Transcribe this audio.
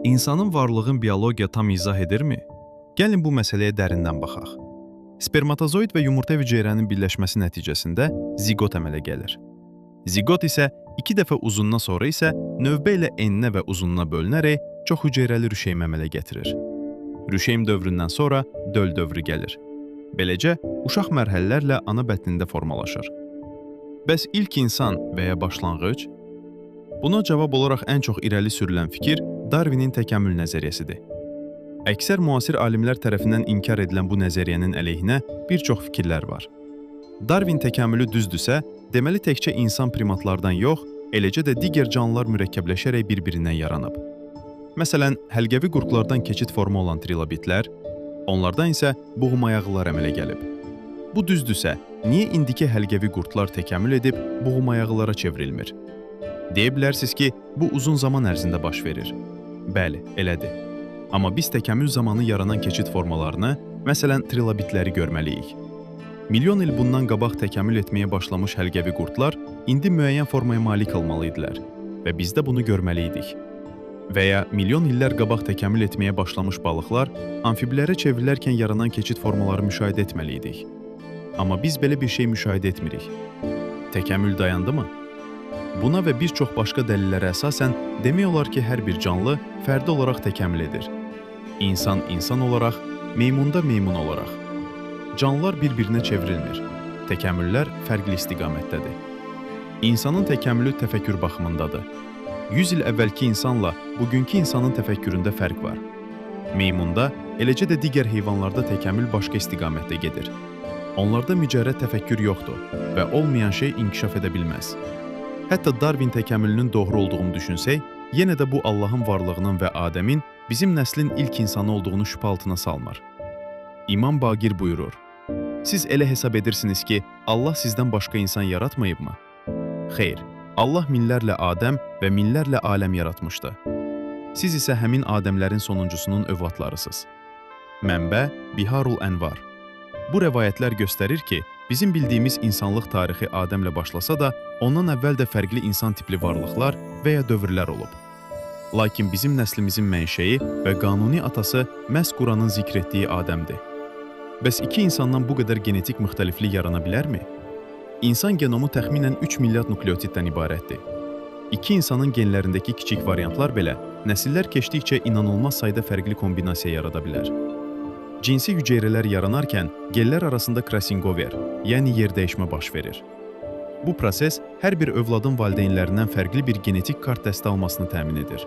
İnsanın varlığın biologiya tam izah edirmi? Gəlin bu məsələyə dərindən baxaq. Spermatozoid və yumurta hüceyrənin birləşməsi nəticəsində ziqot əmələ gəlir. Ziqot isə iki dəfə uzundan sonra isə növbə ilə eninə və uzununa bölünərək çox hüceyrəli rüşeym əmələ gətirir. Rüşeym dövründən sonra döl dövrü gəlir. Beləcə, uşaq mərhələlərlə ana bətnində formalaşır. Bəs ilk insan və ya başlanğıc? Buna cavab olaraq ən çox irəli sürülən fikir Darwinin təkəmmül nəzəriyyəsidir. Əksər müasir alimlər tərəfindən inkar edilən bu nəzəriyyənin əleyhinə bir çox fikirlər var. Darwin təkəmmülü düzdürsə, deməli təkcə insan primatlardan yox, eləcə də digər canlılar mürəkkəbləşərək bir-birindən yaranıb. Məsələn, həlqəvi qurqlardan keçid formu olan trilobitlər, onlardan isə buğumayaqlılar əmələ gəlib. Bu düzdürsə, niyə indiki həlqəvi qurdlar təkəmmül edib buğumayaqlılara çevrilmir? Deyə bilərsiniz ki, bu uzun zaman ərzində baş verir. Bəli, elədir. Amma biz təkəmmül zamanı yaranan keçid formalarını, məsələn, trilobitləri görməliyik. Milyon il bundan qabaq təkəmmül etməyə başlamış həlqəvi qurdlar indi müəyyən formaya malik olmalı idilər və biz də bunu görməli idik. Və ya milyon illər qabaq təkəmmül etməyə başlamış balıqlar amfibilərə çevrilərkən yaranan keçid formaları müşahidə etməli idik. Amma biz belə bir şey müşahidə etmirik. Təkəmmül dayandı mı? Buna və bir çox başqa dəlillərə əsasən demək olar ki, hər bir canlı fərdi olaraq təkəmmül edir. İnsan insan olaraq, meymunda meymun olaraq. Canlılar bir-birinə çevrilmir. Təkəmmüllər fərqli istiqamətdədir. İnsanın təkəmmülü təfəkkür baxımındadır. 100 il əvvəlki insanla bugünkü insanın təfəkküründə fərq var. Meymunda, eləcə də digər heyvanlarda təkəmmül başqa istiqamətdə gedir. Onlarda mücərrəd təfəkkür yoxdur və olmayan şey inkişaf edə bilməz. Hətta Darwin təkəmmülünün doğru olduğunu düşünsək, yenə də bu Allahın varlığının və Adəmin bizim nəslin ilk insanı olduğunu şübhə altına salmır. İmam Baqir buyurur: Siz elə hesab edirsiniz ki, Allah sizdən başqa insan yaratmayıbmı? Xeyr, Allah minlərlə Adəm və minlərlə aləm yaratmışdı. Siz isə həmin Adəmlərin sonuncusunun övladlarısınız. Mənbə: Biharul Ənvar. Bu rəvayətlər göstərir ki, bizim bildiyimiz insanlıq tarixi Adəmlə başlasa da, ondan əvvəl də fərqli insan tipli varlıqlar və ya dövrlər olub. Lakin bizim nəslimizin mənşəyi və qanuni atası məhz Quranın zikr etdiyi Adəmdir. Bəs iki insandan bu qədər genetik müxtəliflik yarana bilərmi? İnsan genomu təxminən 3 milyard nukleotiddən ibarətdir. İki insanın genlərindəki kiçik variantlar belə nəsillər keçdikcə inanılmaz sayda fərqli kombinasiya yarada bilər. Cinsi hüceyrələr yaranarkən genlər arasında crossingover, yəni yerdəyişmə baş verir. Bu proses hər bir övladın valideynlərindən fərqli bir genetik kart dəstə almasını təmin edir.